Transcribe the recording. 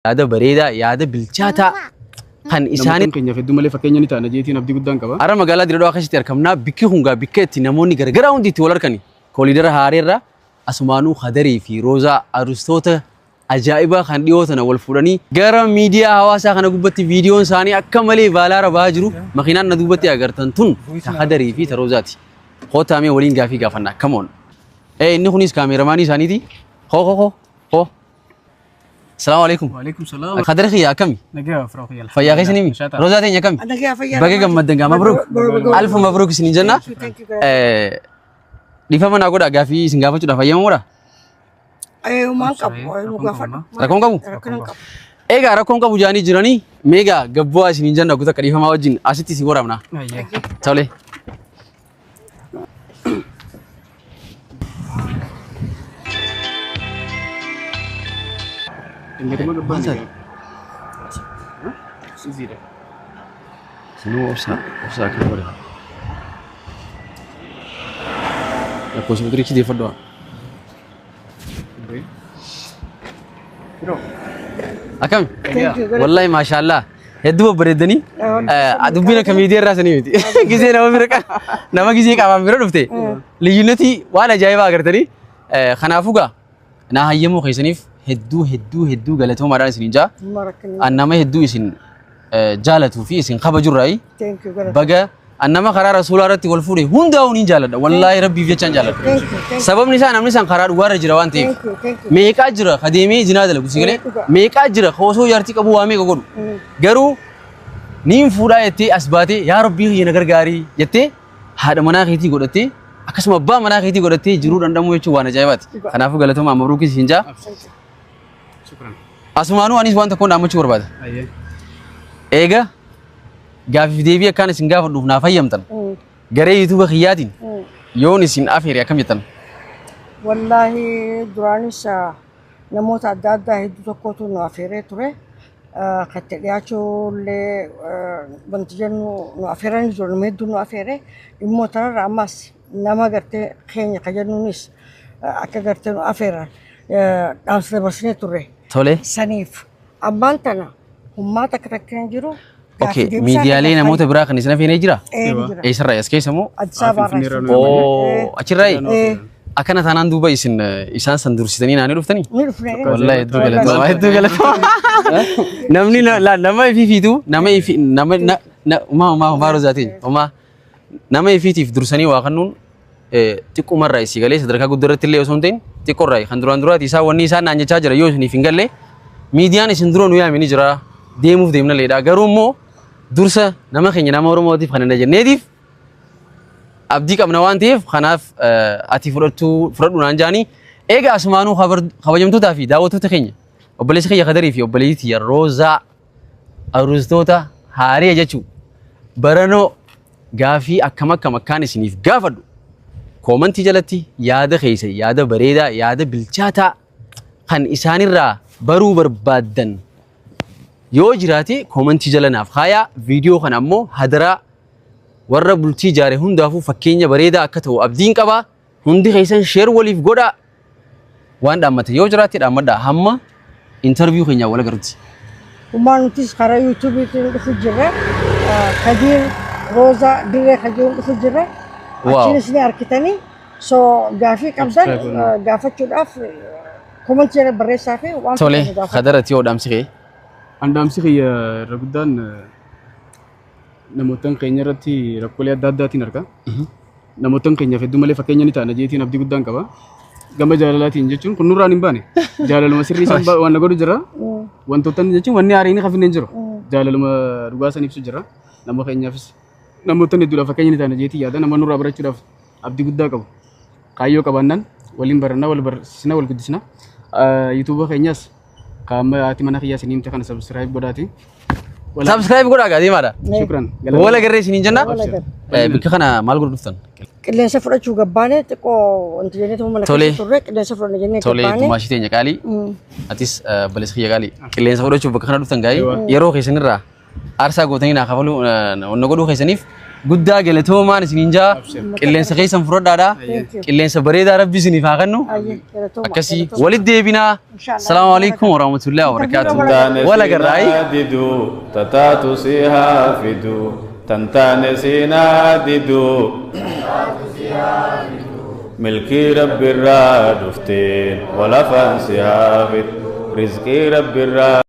Yaada bareedaa, yaada bilchaataa kan isaanii Namoota keenyaaf hedduu malee fakkeenya ni taana jeetiin abdii guddaan qaba. Har'a magaalaa Dirredawaa keessatti argamnaa. Bikki kun gaa bikka itti namoonni garagaraa hundi itti wal argani. Kooliidara Haareerra asumaanuu Kadarii fi Roozaa arustoota ajaa'ibaa kan dhiyoo tana wal fuudhanii gara miidiyaa hawaasaa kana gubbatti viidiyoon isaanii akka malee vaalaara bahaa jiru. Makiinaan na duubatti agartan tun ta Kadarii fi ta Roozaati. Kootaa mee waliin gaafii gaafannaa. Come on. Inni kunis kaameeramaanii isaaniiti. Hoo hoo hoo hoo. Salaamu alaikum. Waalaikum salaam. Kadar kiyya akkami? Nagaa firaa kiyya. Fayyaa keessan himi? Roozaa teenya akkami? Nagaa fayyaa. Baga gammaddan gaa mabruuk. Alfa mabruuk isin jenna. Thank you. Dhiifama naa godhaa gaafii isin gaafachuudhaaf hayyamamuudha. Maal qabu? Nu gaafadhu. Rakkoon qabu? Rakkoon qabu. Egaa rakkoon qabu jaanii jiranii meegaa gabbu'aa isin jenna guutuu akka dhiifamaa wajjin asitti isin waraabna. Tole. Dingatuma gabbaan egaa. Iziidha. Sinuu obsaa obsaa akka godhe. Lakkoofsa quturichi deeffadhu. Akkami? Wallahi maashaallah. Hedduu babbareeddanii dubbiin akka miidiyaa irraa sanii miti. Gizee nama bira nama gizee qaamaan bira dhufte liyyuunnetii waan ajaa'ibaa agartanii kanaafuu gaa naa hayyamuu keessaniif hedduu hedduu hedduu galatoomaadhaan isiniin jaa. An nama hedduu isin jaalatuu fi isin kabajurraayi. Thank you. Galata. Baga an nama karaa rasuulaa irratti wal fuudhe hundaa'uu niin jaaladha. Wallaahi rabbiif jechaan jaaladha. Thank you. Thank you. Sababni isaa namni san karaa dhugaarra jira waan ta'eef. Thank you. Thank you. Meeqaa jira ka deemee zinaa dalagu si galee? Dhugaa. Meeqaa jira ka osoo jaartii qabu waa meeqa godhu? Garuu niin fuudhaa jettee as baatee yaa rabbii kiyya na gargaarii jettee haadha manaa keetii godhattee akkasuma abbaa manaa keetii godhattee jiruu dhandhamuu jechuun waan ajaa'ibaati. Dhugaa. Kanaafuu galatoomaa mabruukis hin jaa. Shukran. Asumaanuu anis waan tokkoon dhaammachuu barbaada. Ayyee. Eega gaafiif deebii akkaan isin gaafadhuuf naaf hayyamtan garee yuutuuba kiyyaatiin yoon isin afeere akkam jettan? Wallaahi duraanis namoota adda addaa hedduu tokkotu nu afeeree ture. Katti dhiyaachuu illee wanti jennu nu afeeranii jiru nama hedduu nu afeere. Dhimmoo tanarra ammas nama gartee keenya ka jennuunis akka gartee nu afeeran dhaamsa dabarsinee turre. Tole. Saniif ammaan tana hummaa takka takka hin jiru. Okay, miidiyaalee namoota biraa kan isin afeeree jira? Jira. Eessarraa as keessa moo? Addis Ababarraa. Finfinneerraa nu Oo, achirraa? Eh. Akkana taanaan duuba isin isaan san dursitanii naanii dhuftanii? Ni dhufne. Wallahi hedduu galatoomaa, hedduu galatoomaa. Namni nama ifii fiitu, nama ifii, nama na umaa umaa umaa rozaatiin, umaa nama ifiitiif dursanii waa kennuun xiqqumarraa isii galee sadarkaa guddaa irratti illee osoo hin ta'in xiqqoorraa kan duraan duraati isaan wanni isaan naan jechaa jira yoo isiniif hin galle miidiyaan isin dura nu yaame ni jira deemuuf deemna leedha garuu immoo dursa nama keenya nama Oromootiif kan hin jenneetiif abdii qabna waan ta'eef kanaaf ati fudhachuu fudhadhu naan jaanii eega asumaanuu kabajamtootaa fi daawwattoota keenya obboleessa kiyya Kadarii fi obboleettii tiyya Roozaa aruustoota haariya jechuu baranoo gaafii akkam akkam akkaan isiniif gaafadhu koomantii jalatti yaada keessa yaada bareedaa yaada bilchaataa kan isaanirraa baruu barbaaddan yoo jiraate koomantii jala naaf kaayaa. Viidiyoo kana ammoo hadaraa warra bultii jaare hundaafuu fakkeenya bareedaa akka ta'u abdiin qaba. Hundi keessan sheer waliif godhaa. Waan dhaammate yoo jiraate dhaammadhaa hamma interview keenyaa wal agarrutti. Hummaa nutis karaa yuutuubiitiin dhufu jirra. Kadiir Roozaa Dirree Kadiir dhufu jirra. Wow. Achiinis ni argitanii. So gaafii qabdan gaafachuudhaaf komantii jala barreessaa fi waan Tole feetan gaafadhaa. kadarati yoo dhaamsi kee. An dhaamsi kiyya irra guddaan namootan keenya irratti rakkoolee adda addaatiin arga. Namootan keenyaaf hedduu malee fakkeenya ni taana jeetiin abdii guddaan qaba. Gama jaalalaatiin jechuun kun nurraan hin baane. Jaalaluma sirrii san waan na godhu jira. Wantoota jechuun wanni haariin hafin hin jiru. Jaalaluma dhugaa san ibsu jira. Nama keenyaafis namootan hedduudhaaf fakkeenya ni taana jeetii yaada. Nama nurraa barachuudhaaf abdii guddaa qabu. Kaayyoo qabaannaan waliin barannaa, wal barsiisna, wal guddisna. Yuutuuba keenyas kaama haati mana kiyyaa isin himte kana subscribe godhaati. Subscribe godhaa gaa deemaadha. Shukran. Wal agarree isiniin jenna. Wal agarre. Bakka kana maal godhu dhuftan? Qilleensa fudhachuu gabbaane xiqqoo wanti jennee mana Tole. keessa turre qilleensa fudhanne jennee Tole gabbaane. tumaashii teenya qaalii. Atis obboleessa kiyya qaalii. Qilleensa fudhachuuf bakka kana dhuftan gaa'ii yeroo keessanirraa aarsaa gootanii naa kafaluu na godhuu keessaniif Guddaa galatoomaan isiniin jaa. Qilleensa keessan fudhadhaadha. Qilleensa bareedaa Rabbi isiniif haa kennu. Ayyee, galatooma. Akkasii walitti deebinaa. Inshallah. Salaamu alaikum warahmatullahi wabarakatuh. Tantaane Wal agarraa. siinaa diduu tataatu si haa fiduu tantaane siinaa diduu milkii Rabbi irraa dhufteen walafaan si haa fidu rizqii Rabbi irraa.